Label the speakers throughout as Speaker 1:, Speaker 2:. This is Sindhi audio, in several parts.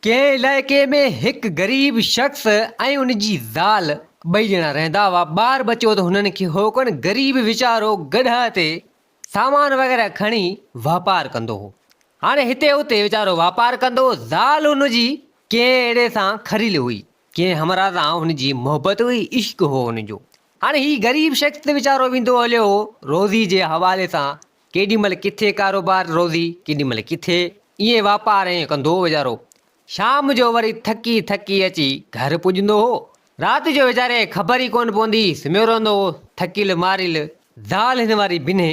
Speaker 1: ڪنهن علائقي ۾ هڪ غريب شخص ۽ ان جي زال ٻئي ڄڻا رهندا هئا. ٻار ٻچو ته هنن کي هو ڪونه. غريب ويچارو گڏهه تي سامان وغيره کڻي واپار ڪندو هو. هاڻي هتي اتي ويچارو واپار ڪندو هو. زال هن جي ڪنهن اهڙي سان کريل هئي. ڪنهن همراهه سان هن جي محبت هئي، عشق هو هن جو. هاڻي هي غريب شخص ته ويچارو ويندو هليو هو روزي جي حوالي سان ڪيڏي مھل ڪٿي ڪاروبار روزي ڪيڏي مھل ڪٿي، ائين واپار ائين ڪندو ھو ويچارو. شام جو وري ٿڪي ٿڪي اچي گھر پڄندو ھو. رات جو ويچاري کي خبر ئي ڪونه پوندي ھئي، سمھيو رھندو ھو، ٿڪيل ماريل. زال ھن واري بنھه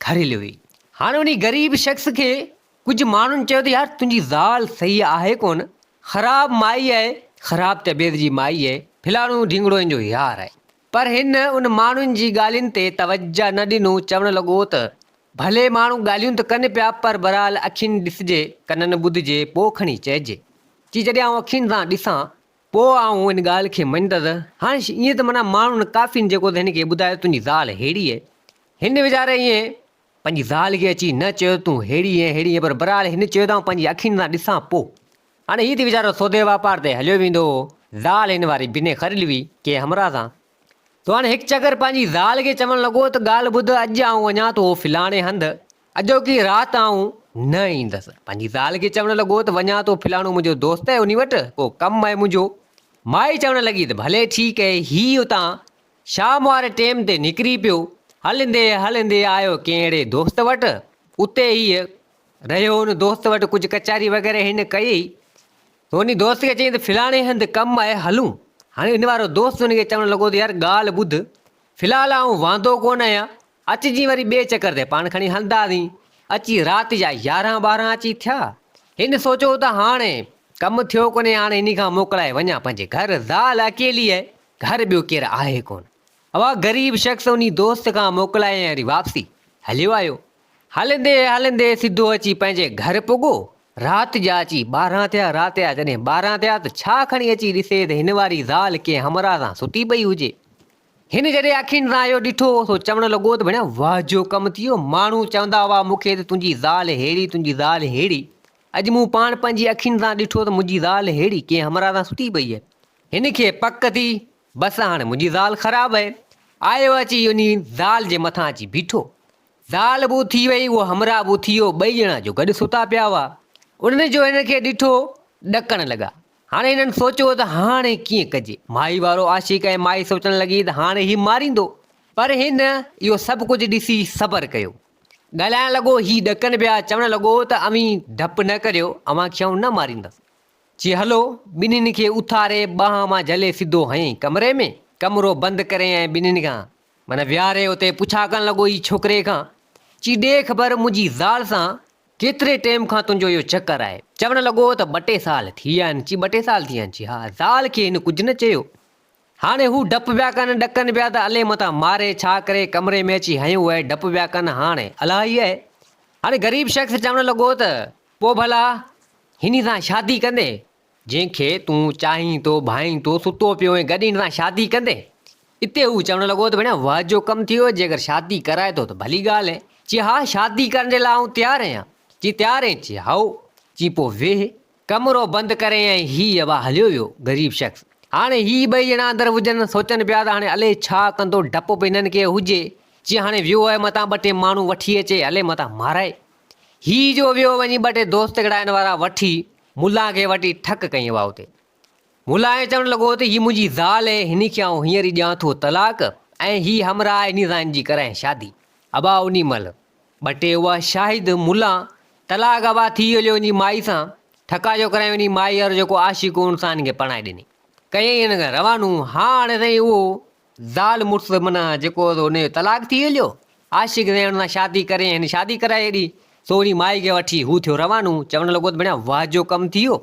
Speaker 1: کريل ھئي. ھاڻي انھي غريب شخص کي ڪجھه ماڻھن چيو ته يار تنھنجي زال صحيح آھي ڪونه، خراب مائي آھي، خراب طبيعت جي مائي آھي، فلاڻو ڍينگڙو ھن جو يار آھي. پر هن ان ماڻهن جي ڳالهين تي توجه نه ڏنو، چوڻ لڳو ته، ڀلي ماڻهو ڳالهيون ته ڪن پيا پر بهرحال اکين ڏسجي، ڪنن ٻڌجي، پوء کڻي چئجي. چي جڏهن آئون اکين سان ڏسان، پوء آئون ان ڳالهه کي مڃندس. هاڻي ائين ته معنيٰ ماڻهن ڪافين جيڪو ته هن کي ٻڌايو تنهنجي زال ههڙي آهي. هن ويچاري ائين پنهنجي زال کي اچي نه چيو ته تون ههڙي آهين ههڙي آهين پر بهرحال هن چيو ته آئون پنهنجي اکين سان ڏسان پوء. هاڻي هي ته ويچارو سودي واپار تي هليو ويندو هو. زال هن واري بنهه خريل هئي ڪنهن همراهه سان. سو هاڻي هڪ چڪر پنهنجي زال کي چوڻ لڳو ته ڳالهه ٻڌ اڄ آئون وڃان ٿو فلاڻي هنڌ، اڄوڪي رات آئون نه ايندس. پنهنجي زال کي چوڻ لڳو ته وڃان ٿو فلاڻو منهنجو دوست آهي انهي وٽ ڪو ڪم آهي منهنجو. مائي چوڻ لڳي ته ڀلي ٺيڪ آهي. هي اتان شام واري ٽيم تي نڪري پيو. هلندي هلندي آيو ڪنهن اهڙي دوست وٽ. اتي هيء رهيو ان دوست وٽ ڪجهه ڪچهري وغيره هن ڪئي ته انهي دوست کي چيائين ته فلاڻي هنڌ ڪم آهي هلون. هاڻي ان وارو دوست ان کي چوڻ لڳو ته يار ڳالهه ٻڌ في الحال آئون واندو ڪونه آهيان اچجين وري ٻئي چڪر تي پاڻ کڻي هلنداسين. اچي رات جا يارهن ٻارهن اچي ٿيا. هن سوچيو ته هاڻي ڪم ٿيو ڪونهي هاڻي انهي کان موڪلائي وڃان پنهنجي گهر زال اڪيلي آهي گهر ٻيو ڪير آهي ڪونه. اها غريب شخص انهي دوست کان موڪلائي ۽ وري واپسي هليو آيو. هلندي هلندي سڌو اچي پنهنجي گهر پڳو. رات جا اچي 12 ٿيا. رات جا جڏهن 12 ٿيا ته ڇا کڻي اچي ڏسي ته هن واري زال ڪنهن همراهه سان ستي پئي هجي. هن جڏهن اکين سان اهو ڏٺو سو چوڻ لڳو ته ڀڻيا واهه جو ڪم ٿي ويو. ماڻهو چوندا هئا مون کي ته تنهنجي زال ههڙي تنهنجي زال ههڙي. اڄ مون پاڻ پنهنجي اکين سان ڏٺو ته منهنجي زال ههڙي ڪنهن همراهه سان ستي پئي آهي. هن کي پڪ ٿي بس هاڻي منهنجي زال خراب آهي. آيو اچي انهي زال جي مٿان اچي بيٺو. زال به اٿي وئي، اهو همراهه به اٿي ويو، ٻئي ڄڻا جو گڏ ستا پيا هئا. انهن جو هنن کي ڏٺو، ڏڪڻ لڳا. هاڻي هنن سوچيو ته هاڻي ڪيئن ڪجي؟ مائي وارو عاشق ۽ مائي سوچڻ لڳي ته هاڻي هي ماريندو. پر هن اهو سڀ ڪجهه ڏسي صبر ڪيو. ڳالهائڻ لڳو، هي ڏڪن پيا، چوڻ لڳو ته اوهين ڊپ نه ڪريو، اوهان کي آئون نه ماريندس. چي هلو، ٻنهين کي اٿاري ٻانهن مان جهلي سڌو هنيائين ڪمري ۾، ڪمرو بند ڪري ۽ ٻنهين کان معنيٰ ويهاري اتي پڇا ڪرڻ لڳو هي ڇوڪري کان، چي ڏي خبر منهنجي زال سان ڪيتري ٽيم کان تنهنجو اهو چڪر آهي؟ چوڻ لڳو ته ٻه ٽي سال ٿي ويا آهن، چي ٻه ٽي سال ٿي ويا آهن؟ چي ها، زال کي هن ڪجهه نه چيو. هاڻي هو ڊپ پيا ڪن، ڏڪن پيا ته الي متان ماري ڇا ڪري، ڪمري ۾ اچي هنيو اهي ڊپ پيا ڪن، هاڻي الاهي اهي. هاڻي غريب شخص چوڻ لڳو ته پوء ڀلا هني سان شادي ڪندين؟ جنهن کي تون چاهين ٿو، ڀانئين ٿو، ستو پيو ۽ گڏ هن سان شادي ڪندين؟ اتي هو چوڻ لڳو ته ڀيڻا واهه جو ڪم ٿي ويو، جيڪر شادي ڪرائي ٿو ته ڀلي ڳالهه آهي. چي ها شادي ڪرڻ جي لاء آئون تيار آهيان. چي تيار آهين؟ چي هائو. چي پوء ويهه. ڪمرو بند ڪري ۽ هي يوا هليو ويو. غريب شخص. هاڻي هي ٻئي ڄڻا اندر هجن، سوچن پيا ته هاڻي الائي ڇا ڪندو، ڊپ به هنن کي هجي. چي هاڻي ويو آهي متان ٻه ٽي ماڻهو وٺي اچي، الائي متان مارائي. هي جو ويو وڃي ٻه ٽي دوست ڳڙائن وارا وٺي ملان کي وٺي ٺڪ ڪئين هئا اتي. ملان ائين چوڻ لڳو ته هي منهنجي زال آهي هن کي آئون هينئر ئي ڏيان ٿو طلاق ۽ هي همراهه انهي سان هن جي ڪرايان شادي. ابا انهي مهل ٻه ٽي هئا شاهد ملان طلاق ابا ٿي هليو انهي مائي سان ٺڪا جو ڪرايو انهي مائي وارو جيڪو عاشق هو ان سان هن کي پرڻائي ڏني. ڪيائين هن کي روانو هاڻ سائين اهو زال مڙس معنيٰ جيڪو هو ان جو طلاق ٿي هليو. عاشق سائين ان سان شادي ڪري هن شادي ڪرائي ايڏي سهڻي مائي کي وٺي هو ٿيو روانو. چوڻ لڳو ته ڀڻيا واهه جو ڪم ٿي ويو.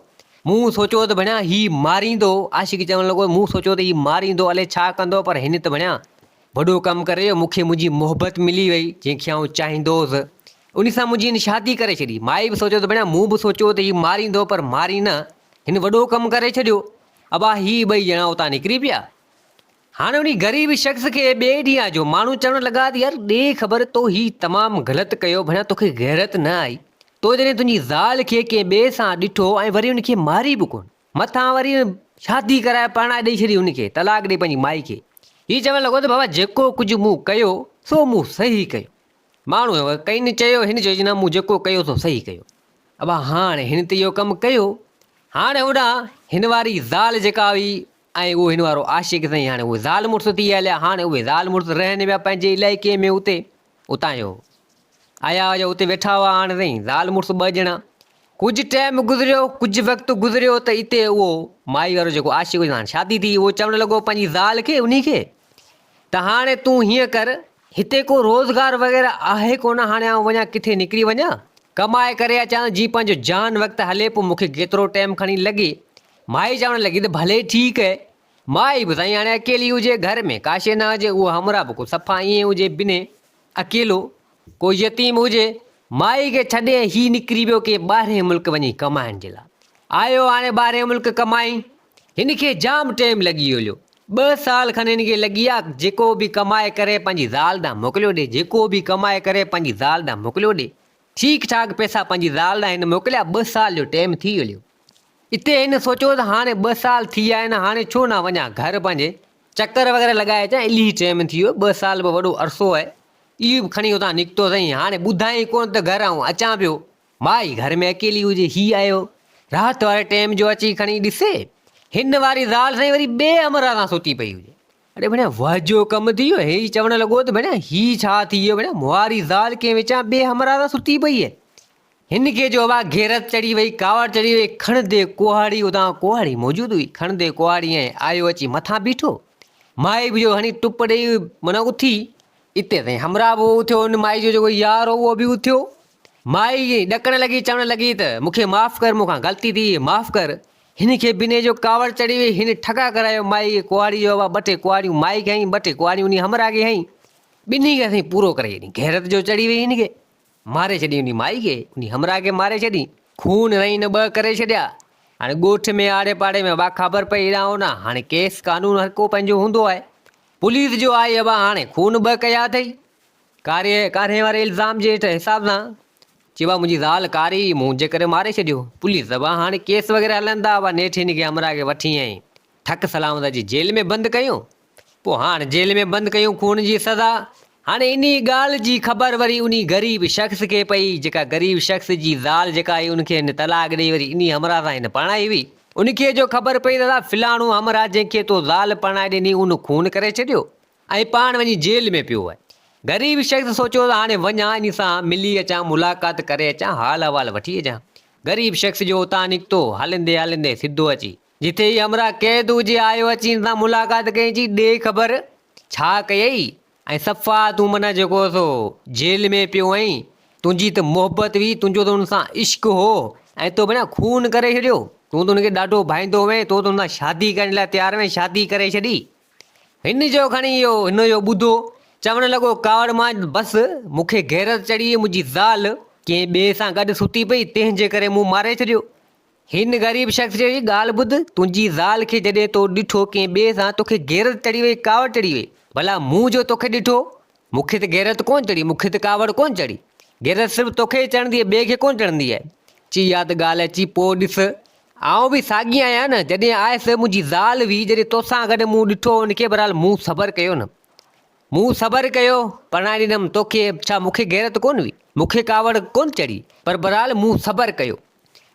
Speaker 1: مون سوچيو ته ڀڻيا هي ماريندو. عاشق چوڻ لڳو مون سوچيو ته هي ماريندو الائي ڇا ڪندو پر هن ته ڀڻيا وڏو ڪم ڪري ويو. مون کي منهنجي محبت ملي وئي جنهن کي آئون چاهيندو هوس. ان سان منهنجي هن شادي ڪري ڇڏي. مائي به سوچيو ته ڀڻيا مون به سوچيو ته هي ماريندو پر ماري نه هن وڏو ڪم ڪري ڇڏيو. ابا هي ٻئي ڄڻا اتان نڪري پيا. هاڻي انهي غريب شخص کي ٻئي ڏينهن جو ماڻهو چوڻ لڳا ته يار ڏي خبر تو هي تمام غلط ڪيو ڀڻيا توکي غيرت نه آئي تو جڏهن تنهنجي زال کي ڪنهن ٻئي سان ڏٺو ۽ وري ان کي ماري به ڪونه، مٿان وري شادي ڪرائي پرڻائي ڏئي ڇڏي ان کي، طلاق ڏئي پنهنجي مائي کي. هي چوڻ لڳو ته بابا جيڪو ڪجهه مون ڪيو سو مون صحيح ڪيو. ماڻهوء ڪين چيو، هن چيو نه مون جيڪو ڪيو سو صحيح ڪيو. ابا هاڻ هن ته اهو ڪم ڪيو، هاڻ هوڏانهن هن واري زال جيڪا هئي ۽ اهو هن وارو عاشق سائين هاڻي اهي زال مڙس ٿي هليا، هاڻ اهي زال مڙس رهن پيا پنهنجي علائقي ۾ اتي اتان جو آيا هئا جو اتي ويٺا هئا هاڻ سائين زال مڙس ٻه ڄڻا. ڪجهه ٽائيم گذريو، ڪجهه وقت گذريو ته اتي اهو مائي وارو جيڪو عاشق هو هاڻ شادي ٿي اهو چوڻ لڳو پنهنجي زال کي انهي کي ته هاڻي تون هيئن ڪر هتي ڪو روزگار وغيره آهي ڪونه هاڻي آئون وڃان ڪٿي نڪري وڃان ڪمائي ڪري اچان جي پنهنجو جان وقت هلي پوء مون کي ڪيترو ٽائيم کڻي لڳي. مائي چوڻ لڳي ته ڀلي ٺيڪ اهي. مائي به سائين هاڻي اڪيلي هجي گهر ۾ ڪا شيء نه هجي اهو همراهه به ڪو صفا ائين هجي بنهه اڪيلو ڪو يتيم هجي مائي کي ڇڏي ۽ هي نڪري ويو ڪنهن ٻاهرئين ملڪ وڃي ڪمائڻ جي لاء. آيو هاڻي ٻاهرئين ملڪ ڪمائي هن کي جام ٽيم لڳي هليو. ٻه سال کن هن کي لڳي ويا جيڪو به ڪمائي ڪري پنهنجي زال ڏانهن موڪليو ڏي جيڪو به ڪمائي ڪري پنهنجي زال ڏانهن موڪليو ڏي. ٺيڪ ٺاڪ پئسا پنهنجي زال ڏانهن هن موڪليا ٻه سال جو ٽيم ٿي هليو. اتي هن سوچيو ته هاڻي ٻه سال ٿي ويا آهن هاڻي ڇو نه وڃان گهر پنهنجي چڪر وغيره لڳائي اچان الهي ٽيم ٿي ويو ٻه سال به وڏو عرصو آهي. اهو به کڻي اتان نڪتو سائين هاڻي ٻڌائين ڪونه ته گهر آئون اچان پيو. مائي گهر ۾ اڪيلي هجي هي آيو رات واري ٽيم جو اچي کڻي ڏسي هن واري زال سائين وري ٻئي همراهه سان ستي پئي هجي. اڙي ڀيڻا واهه جو ڪم ٿي ويو هي چوڻ لڳو ته ڀيڻا هي ڇا ٿي ويو ڀيڻا مون واري زال ڪنهن وچان ٻئي همراهه سان ستي پئي آهي. هن کي جو اها غيرت چڙهي وئي، ڪاوڙ چڙهي وئي، کڻندي ڪهاڙي اتان ڪهاڙي موجود هئي، کڻندي ڪهاڙي ۽ آيو اچي مٿان بيٺو. مائي به جو هڻي ٽپ ڏيئي معنيٰ اٿي، اتي سائين همراهه به اٿيو، ان مائي جو جيڪو يار هو اهو به اٿيو. مائي ڏڪڻ لڳي، چوڻ لڳي ته مون کي معاف ڪر، مون کان غلطي ٿي وئي، معاف ڪر. هن کي بنهه جو ڪاوڙ چڙهي وئي، هن ٺڪا ڪرايو مائي کي ڪهاڙي جو اها ٻه ٽي ڪهاڙيون مائي کي هنئي، ٻه ٽي ڪهاڙيون انهي همراهه کي هنئي، ٻنهي کي سائين پورو ڪري ڇڏيائين، غيرت جو چڙهي وئي هن کي. ماري ڇڏي انهي مائي کي، انهي همراهه کي ماري ڇڏي. خون رئين ٻه ڪري ڇڏيا. هاڻي ڳوٺ ۾ آڙي پاڙي ۾ ابا خبر پئي هيڏانهن هوڏانهن. هاڻي ڪيس قانون هر ڪو پنهنجو هوندو آهي. پوليس جو آئي ابا هاڻي خون ٻه ڪيا اٿئي. ڪاري ڪاري واري الزام جي هيٺ حساب سان چي ابا منهنجي زال ڪاري هئي مون جي ڪري ماري ڇڏيو. پوليس ابا هاڻي ڪيس وغيره هلن ٿا ابا نيٺ هن کي همراهه کي وٺي ۽ ٺڪ سلامت اچي جيل ۾ بند ڪيون. پوء هاڻ جيل ۾ بند ڪيون خون جي سزا. هاڻي انهي ڳالهه جي خبر وري انهي غريب شخص کي پئي جيڪا غريب شخص جي زال جيڪا هئي ان کي هن طلاق ڏئي وري انهي همراهه سان هن پرڻائي هئي. ان کي جو خبر پئي ته فلاڻو همراهه جنهن کي تو زال پرڻائي ڏني ان خون ڪري ڇڏيو ۽ پاڻ وڃي جيل ۾ پيو آهي. غريب شخص سوچيو ته هاڻي وڃان انهي سان ملي اچان ملاقات ڪري اچان حال احوال وٺي اچان. غريب شخص جو اتان نڪتو هلندي هلندي سڌو اچي جتي هي همراهه قيد هجي آيو اچي هن سان ملاقات ڪئي چي ڏي خبر ڇا ڪيئي ۽ صفا تون معنيٰ جيڪو سو جيل ۾ پيو آهين تنهنجي ته محبت هئي تنهنجو ته ان سان عشق هو ۽ تو معنيٰ خون ڪري ڇڏيو تون ته ان کي ڏاڍو ڀائيندو هئين تو ته ان سان شادي ڪرڻ لاء تيار هئين شادي ڪري ڇڏي هن جو کڻي اهو هن جو ٻڌو چوڻ لڳو ڪاوڙ مان بس مون کي غيرت چڙهي منهنجي زال ڪنهن ٻئي سان گڏ ستي پئي تنهن جي ڪري مون ماري ڇڏيو هن غريب شخص چيو، هي ڳالهه ٻڌ، تنهنجي زال کي جڏهن تو ڏٺو ڪنهن ٻئي سان، توکي غيرت چڙهي وئي، ڪاوڙ چڙهي وئي. ڀلا مون جو توکي ڏٺو، مون کي ته غيرت ڪونه چڙهي، مون کي ته ڪاوڙ ڪونه چڙهي. غيرت صرف توکي ئي چڙهندي آهي، ٻئي کي ڪونه چڙهندي آهي. چي، اها ته ڳالهه آهي. چي، پوء ڏس، آئون به ساڳي آهيان نه، جڏهن آيس، منهنجي زال هئي، جڏهن توسان گڏ مون ڏٺو هن کي، بهرحال مون صبر ڪيو نه. مون صبر ڪيو، پرڻائي ڏنم توکي، ڇا مون کي غيرت ڪونه هئي؟ مون کي ڪاوڙ ڪونه چڙهي، پر بهرحال مون صبر ڪيو.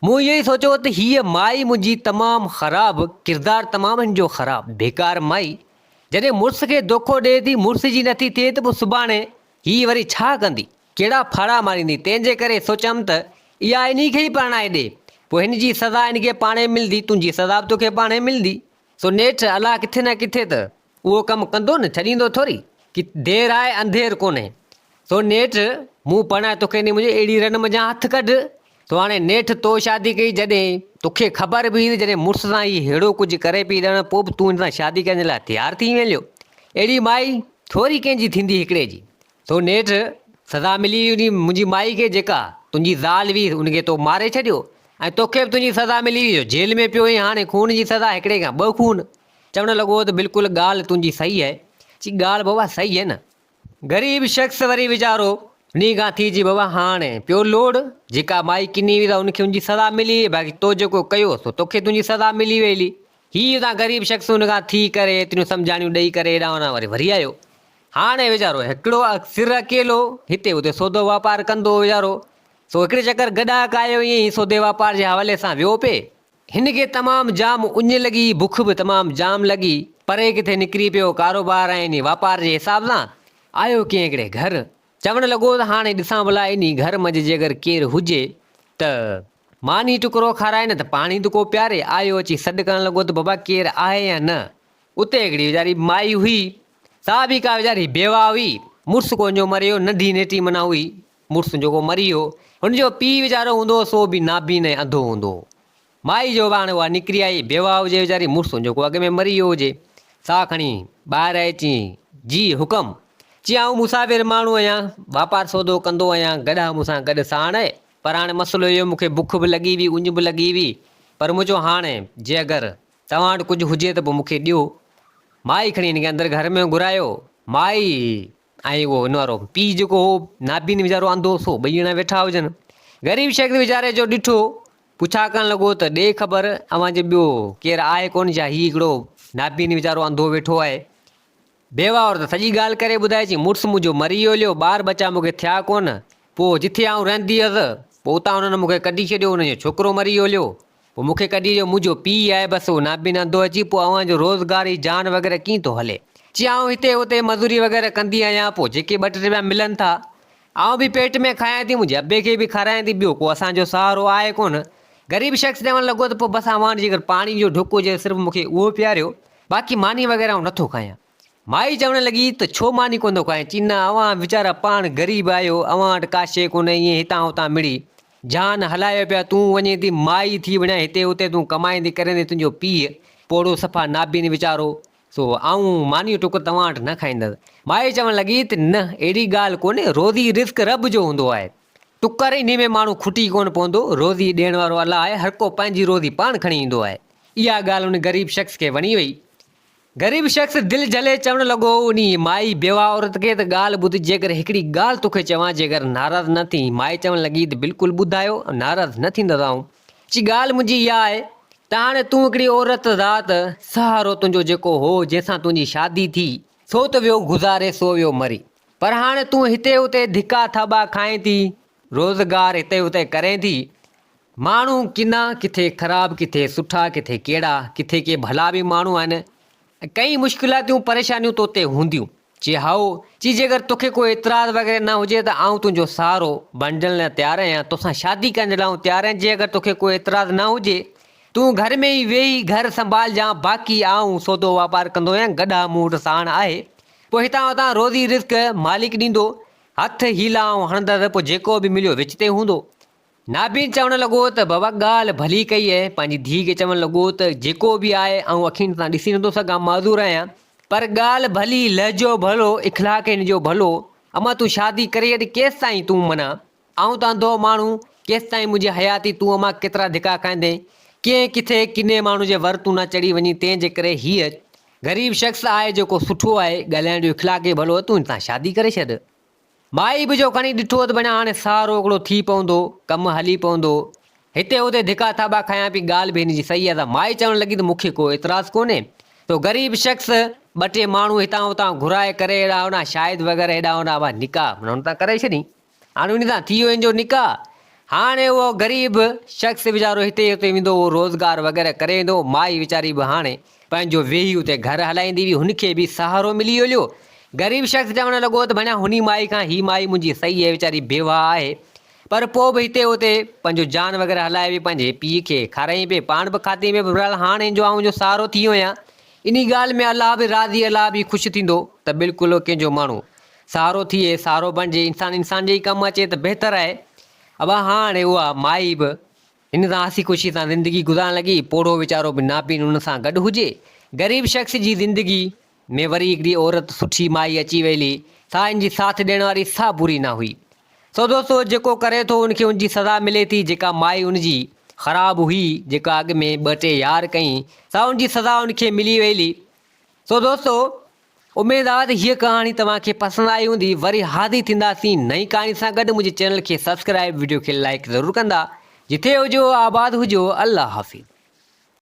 Speaker 1: مون اهو ئي سوچيو ته هيء مائي منهنجي تمام خراب، ڪردار تمام هن جو خراب، بيڪار مائي، جڏهن مڙس کي دوکو ڏئي ٿي، مڙس جي نٿي ٿئي ته پوء سڀاڻي هيء وري ڇا ڪندي، ڪهڙا ڦاڙها ماريندي، تنهن جي ڪري سوچيم ته اها انهي کي ئي پرڻائي ڏي، پوء هن جي سزا هن کي پاڻهي ملندي، تنهنجي سزا به توکي پاڻهي ملندي. سو نيٺ الله ڪٿي نه ڪٿي ته اهو ڪم ڪندو نه، ڇڏيندو ٿوري، ڪي دير آهي انڌير ڪونهي. سو نيٺ مون پرڻائي توکي ڏني، منهنجي اهڙي رن منجهان هٿ ڪڍ. سو هاڻي نيٺ تو شادي ڪئي، جڏهن توکي خبر به هئي ته جڏهن مڙس سان هي ههڙو ڪجهه ڪري پئي ڏڻ، پوء به تون هن سان شادي ڪرڻ جي لاء تيار ٿي ويليو. اهڙي مائي ٿوري ڪنهن جي ٿيندي هڪڙي جي. سو نيٺ سزا ملي وئي انهي منهنجي مائي کي جيڪا تنهنجي زال هئي ان کي تو ماري ڇڏيو ۽ توکي به تنهنجي سزا ملي وئي جو جيل ۾ پيو آهين هاڻي خون جي سزا هڪڙي کان ٻه خون. چوڻ لڳو ته بلڪل ڳالهه تنهنجي صحيح آهي. چي ڳالهه بابا صحيح آهي نه. غريب شخص وري ويچارو انهي کان ٿي چي بابا هاڻ پيو لوڙ، جيڪا مائي ڪني هئي سا ان کي ان جي سزا ملي وئي، باقي تو جيڪو ڪيو سو توکي تنهنجي سزا ملي وئي. هي اتان غريب شخص ان کان ٿي ڪري ايتريون سمجهاڻيون ڏئي ڪري هيڏانهن هوڏانهن وري وري آيو. هاڻي ويچارو هڪڙو سر اڪيلو هتي هتي سودو واپار ڪندو هو ويچارو. سو هڪڙي چڪر گڏاڪ آيو ائين ئي سودي واپار جي حوالي سان ويو پئي. هن کي تمام جام اڃ لڳي، بک به تمام جام لڳي. پري ڪٿي نڪري پيو ڪاروبار ۽ انهي واپار جي حساب سان آيو ڪنهن هڪڙي گهر. چوڻ لڳو ته هاڻي ڏسان ڀلا انهي گهر منجهه جيڪر ڪير هجي ته ماني ٽڪرو کارائي نه ته پاڻي ته ڪو پياري. آيو اچي سڏ ڪرڻ لڳو ته بابا ڪير آهي يا نه؟ اتي هڪڙي ويچاري مائي هئي، سا به ڪا ويچاري بيواهه هئي. مڙس ڪو هن جو مريو، ننڍي نيٽي معنيٰ هئي. مڙس جيڪو مري ويو، هن جو پيء ويچارو هوندو هو، سو به نابين ۽ انڌو هوندو هو. مائي جو به هاڻي اها نڪري آئي، بيواهه هجي ويچاري، مڙس جيڪو اڳ ۾ مري ويو هجي، سا کڻي ٻاهر آئي، چيائين، جي حڪم! چيائين، آئون مسافر ماڻهو آهيان، واپار سودو ڪندو آهيان، گڏهه مون سان گڏ ساڻ آهي، پر هاڻي مسئلو اهو مون کي بک به لڳي هئي، اڃ به لڳي هئي، پر مون چيو هاڻي جي اگر توهان وٽ ڪجهه هجي ته پوء مون کي ڏيو. مائي کڻي هن کي اندر گهر ۾ گهرايو. مائي ۽ اهو هن وارو پيء جيڪو هو نابين ويچارو انڌو سو ٻئي ڄڻا ويٺا هجن. غريب شخص ويچاري جو ڏٺو پڇا ڪرڻ لڳو ته ڏي خبر اوهان جي ٻيو ڪير آهي ڪونه ڇا هي هڪڙو نابين ويچارو انڌو ويٺو آهي. بيواهه عورت سڄي ڳالهه ڪري ٻڌائي چي مڙس منهنجو مري ويو هليو ٻار ٻچا مون کي ٿيا ڪونه پوء جٿي آئون رهندي هيس پوء اتان انهن مون کي ڪڍي ڇڏيو انهن جو ڇوڪرو مري ويو هليو پوء مون کي ڪڍي جو منهنجو پيء آهي بس اهو نابين انڌو اچي پوء اوهان جو روزگار هي جان وغيره ڪيئن ٿو هلي؟ چي آئون هتي هتي مزوري وغيره ڪندي آهيان پوء جيڪي ٻه ٽي رپيا ملن ٿا آئون به پيٽ ۾ کايان ٿي منهنجي ابي کي به کارايان ٿي ٻيو ڪو اسان جو سهارو آهي ڪونه. غريب شخص چوڻ لڳو ته پوء بس اوهان وٽ جيڪر پاڻي جو ڍڪ هجي ته صرف مون کي اهو پياريو باقي ماني وغيره آئون نٿو کايان. مائي چوڻ لڳي ته ڇو ماني ڪونه ٿو کائين؟ چي نه اوهان ويچارا پاڻ غريب آهيو، اوهان وٽ ڪا شيء ڪونهي، ائين هتان هتان مڙئي جهان هلايو پيا، تون وڃين ٿي مائي ٿي وڃان هتي هتي تون ڪمائين ٿي ڪرين ٿي، تنهنجو پيء پوڙهو صفا نابين ويچارو، سو آئون مانيء ٽڪر توهان وٽ نه کائيندس. مائي چوڻ لڳي ته نه اهڙي ڳالهه ڪونهي، روزي رزق رب جو هوندو آهي، ٽڪر انهي ۾ ماڻهو کٽي ڪونه پوندو، روزي ڏيڻ وارو الله آهي، هرڪو پنهنجي روزي پاڻ کڻي ايندو آهي. اها ڳالهه ان غريب شخص کي وڻي وئي. غريب شخص دل جهلي چوڻ لڳو، انهيء مائي بيواهه عورت کي ته ڳالهه ٻڌ، جيڪر هڪڙي ڳالهه توکي چوان، جيڪر ناراض نه ٿين. مائي چوڻ لڳي ته بلڪل ٻڌايو، ناراض نه ٿيندس آئون. چي ڳالهه منهنجي اها آهي ته هاڻي تون هڪڙي عورت ذات، سهارو تنهنجو جيڪو هو، جنهن سان تنهنجي شادي ٿي، سو ته ويو گذاري، سو ويو مري، پر هاڻي تون هتي هتي ڌڪا ٿاٻا کائين ٿي، روزگار هتي هتي ڪرين ٿي، ماڻهو ڪنا، ڪٿي خراب، ڪٿي سٺا، ڪٿي ڪهڙا، ڪٿي ڪي ڀلا به ماڻهو آهن ۽ ڪئين مشڪلاتيون پريشانيون تو تي هونديون. چي هائو، چي جيڪر توکي ڪو اعتراض وغيره نه هجي ته آئون تنهنجو سهارو بڻجڻ لاء تيار آهيان، توسان شادي ڪرڻ جي لاء آئون تيار آهيان، جي اگر توکي ڪو اعتراض نه هجي تون گهر ۾ ئي ويهي گهر سنڀالجان، باقي آئون سودو واپار ڪندو آهيان، گڏهه مون وٽ ساڻ آهي، پوء هتان هتان روزي رزق مالڪ ڏيندو، هٿ حيلا آئون هڻندس، پوء جيڪو به مليو وچ تي هوندو. نابين چوڻ لڳو ته بابا ڳالهه ڀلي ڪئي ۽ پنهنجي ڌيء کي چوڻ لڳو ته جيڪو به آهي آئون اکين سان ڏسي نٿو سگهان معذور آهيان پر ڳالهه ڀلي لهجو ڀلو اخلاق هن جو ڀلو امان تون شادي ڪري ڇڏ ڪيستائين تون معنيٰ آئون ته انڌو ماڻهو ڪيستائين منهنجي حياتي تون امان ڪيترا ڌڪا کائيندين ڪنهن ڪٿي ڪني ماڻهو جي ور تون نه چڙهي وڃين تنهن جي ڪري هيء غريب شخص آهي جيڪو سٺو آهي ڳالهائڻ جو اخلاق ئي ڀلو تون هن سان شادي ڪري ڇڏ. مائي به جو کڻي ڏٺو ته بڻيا هاڻي سهارو هڪڙو ٿي پوندو، ڪم هلي پوندو. هتي هتي ڌڪا ٿاٻا کايان پئي، ڳالهه به هن جي صحيح آهي ته مائي چوڻ لڳي ته مون کي ڪو اعتراض ڪونهي. تو غريب شخص ٻه ٽي ماڻهو هتان هتان گهرائي ڪري هيڏانهن هوڏانهن شاهد وغيره هيڏانهن هوڏانهن اها نڪاح معنيٰ هن سان ڪرائي ڇڏين. هاڻي ان سان ٿي ويو هن جو نڪاح. هاڻي اهو غريب شخص ويچارو هتي هتي ويندو هو روزگار وغيره ڪري ايندو هو. مائي ويچاري به هاڻي پنهنجو ويهي اتي گهر هلائيندي هئي. هن کي به سهارو ملي ويو. غريب شخص چوڻ لڳو ته ڀڻيا هني مائي کان هي مائي منهنجي صحيح آهي ويچاري بيواهه آهي پر پوء به هتي هتي پنهنجو جان وغيره هلائي وئي پنهنجي پيء کي کارائين پئي پاڻ به کاتين پئي بهرحال هاڻ هن جو آئون جو سهارو ٿي ويو آهيان انهي ڳالهه ۾ الله به راضي الله به خوش ٿيندو ته بلڪل ڪنهن جو ماڻهو سهارو ٿئي سهارو بڻجي انسان انسان جي ئي ڪم اچي ته بهتر آهي ابا هاڻ اها مائي به هن سان هسي خوشي سان زندگي گذارڻ لڳي پوڙهو ويچارو به نابين ان سان گڏ هجي غريب شخص جي زندگي ۾ وري هڪڙي عورت سٺي مائي اچي ويلي سا ان جي ساٿ ڏيڻ واري سا بري نه هئي. سو دوستو جيڪو ڪري ٿو ان کي ان جي سزا ملي ٿي جيڪا مائي ان جي خراب هئي جيڪا اڳ ۾ ٻه ٽي يار ڪئين سا ان جي سزا ان کي ملي ويلي. سو دوستو. اميد آ ته هيء ڪهاڻي توهان کي پسند آئي هوندي. وري حاضر ٿينداسين نئين ڪهاڻي سان گڏ منهنجي چينل کي سبسڪرائب وڊيو کي لائيڪ ضرور ڪندا. جتي هجو آباد هجو الله حافظ.